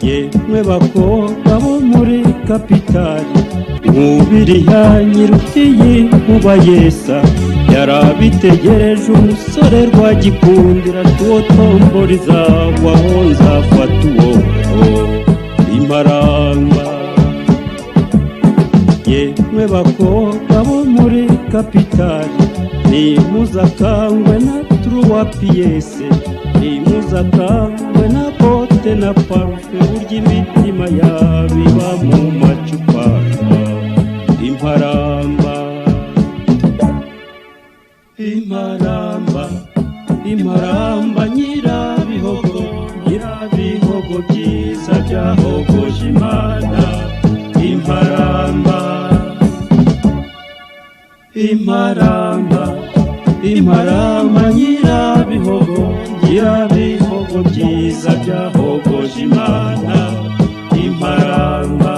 Yemwe bakobwa bo muri kapitali, nkubiri yanyirutiye nkuba yesa yarabitegereje umusore rwagikundira tuwo tombora izagwaho nzafata uwo imparamba. Yemwe bakobwa bo muri kapitali, nimuzakangwe na truwa piyese, nimuzakangwe na bote na parufe, burya imitima yabiba mu macupa imparamba. Imparamba, imparamba nyirabihogo, nyirabihogo byiza byahogoje Imana. Imparamba, imparamba, imparamba nyirabihogo, nyirabihogo byiza byahogoje Imana. Imparamba.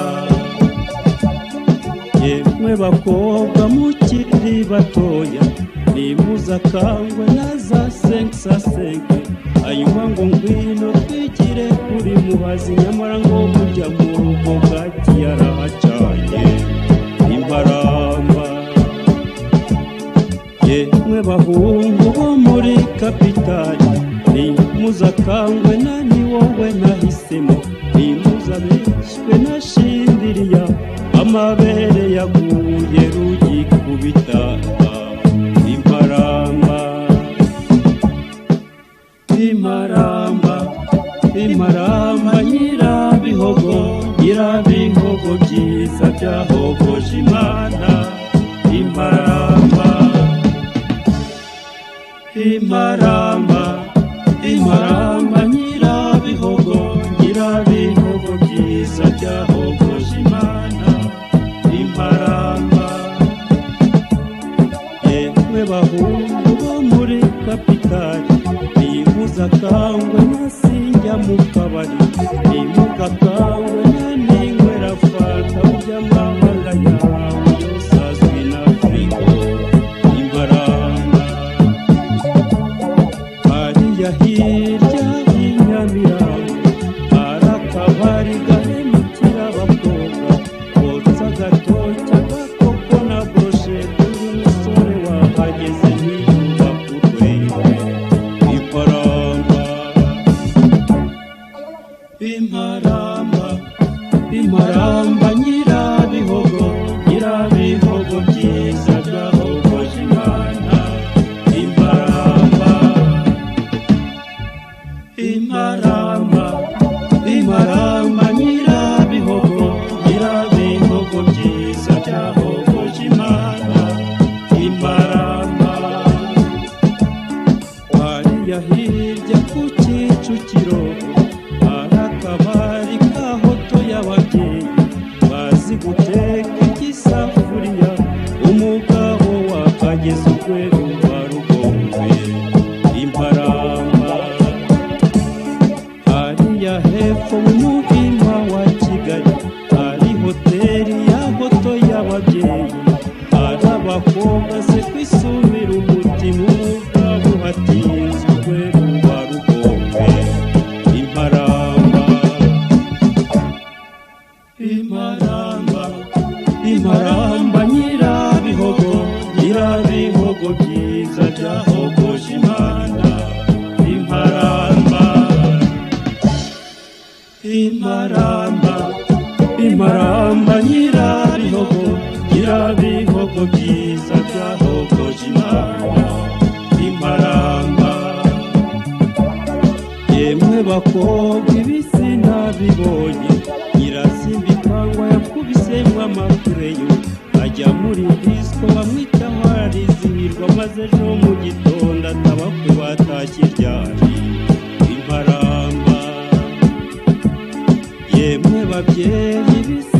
Yemwe bakobwa mukiri batoya, nimuzakangwe na za senkisa senke, hanyuma ngo ngwino twigire kuri muhazi, nyamara ngo burya mu rugo bwaki yarahacanye. Imparamba. Yemwe bahungu bo muri kapitali, nimuzakangwe na ni wowe nahisemo, nimuzabeshywe na shindiriya, amabere yaguye rugikubita. Imparamba, imparamba, imparamba nyirabihogo, nyirabihogo byiza byahogoje Imana. Imparamba, imparamba, imparamba nyirabihogo, nyirabihogo byiza byahogoje Imana. Imparamba. Yemwe bahungu bo muri kapitali, nimuzakangwe na sinjya mu kabari, nimugakangwe na ninywera fanta, burya amabanga yawe yose azwi na firigo. Imparamba. Hariya hirya y'iNyamirambo hari akabari gahemukira abakobwa, kotsa agatoki agakoko na broshete, umusore wahageze ntiyumva kurwego. Imparamba, imparamba, imparamba nyirabihogo, nyirabihogo byiza byahogoje Imana. Imparamba, imparamba, imparamba nyirabihogo, nyirabihogo byiza byahogoje Imana. Imparamba. Hariya hirya ku Kicukiro hari akabari ka hoto y'ababyeyi, bazi guteka igisafuriya, umugabo wahageze urwego rwa rugombe. Imparamba. Hariya hepfo mu Muhima wa Kigali hari hoteli ya hoto y'ababyeyi, hari abakobwa ze kwisumira umutima, umugabo hatinze urwego rwa rugombe. Imparamba, imparamba, imparamba nyirabihogo, nyirabihogo byiza byahogoje Imana. Imparamba, imparamba, imparamba nyirabihogo, nyirabihogo byiza byahogoje Imana. Imparamba. Yemwe bakobwa ibisi nabibonye, nyirasimbikangwa yakubisemo amakureyo, ajya muri disco bamwitaho arizihirwa, maze ejo mu gitondo atabakwe batashye iryari. Imparamba. Yemwe babyeyi ibisi